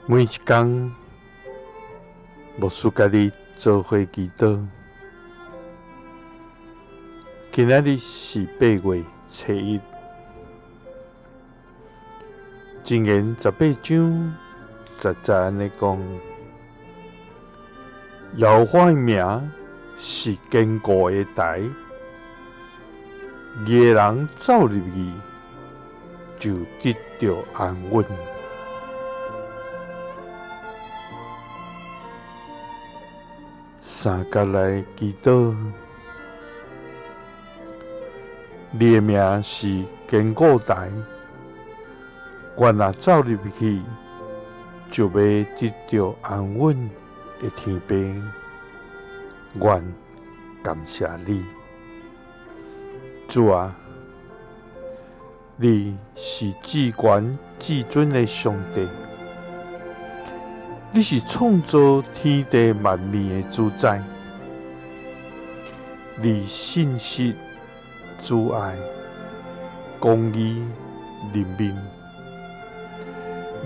每一工，牧师佮你做伙祈祷。今仔日是8月初1，箴言18章10节按呢讲：耶和华的名是坚固的台，义的人走入去，就得著安稳。三角来祈祷，你的名是坚固台，阮若走入去，就欲得著安稳的天父，阮感谢你，主啊，你是至悬至尊的上帝。你是创造天地万物的主宰，你信实、慈爱、公义、怜悯，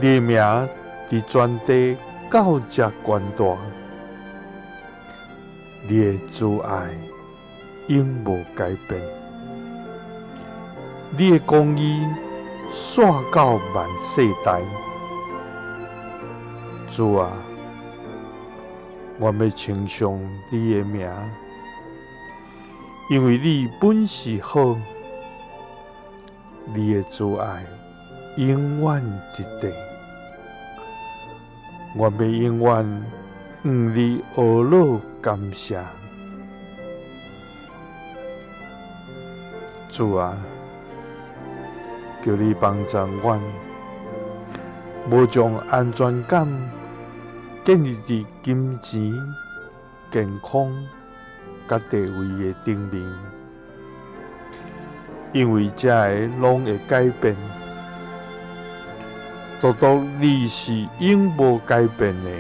你的名伫全地到遮悬大，你的慈爱永无改变，你的公义续到万世代。主啊，我欲称颂你的名，因为你本是好，你的慈爱永远伫地。我欲永远向你呵咾感谢。主啊，求你帮助阮，无将安全感建立伫金钱、健康佮地位的顶面，因为这个拢会改变。独独你是永无改变的，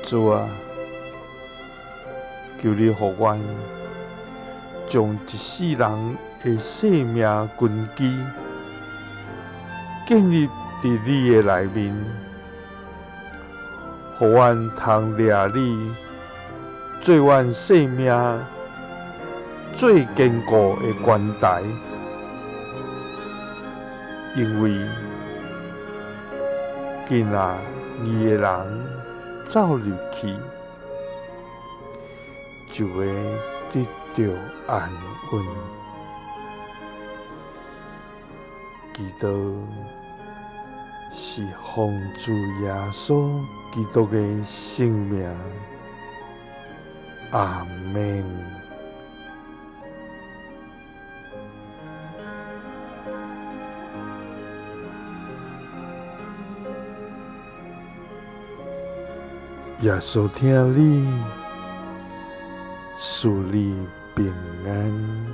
主啊，求你予阮将一世人的生命根基建立伫你的内面。予阮通掠你做阮生命最坚固的关台，因为敬若义的人走入去，就会得著安稳。祈祷是奉主耶稣基督的圣名，阿们。耶稣疼你，赐你平安。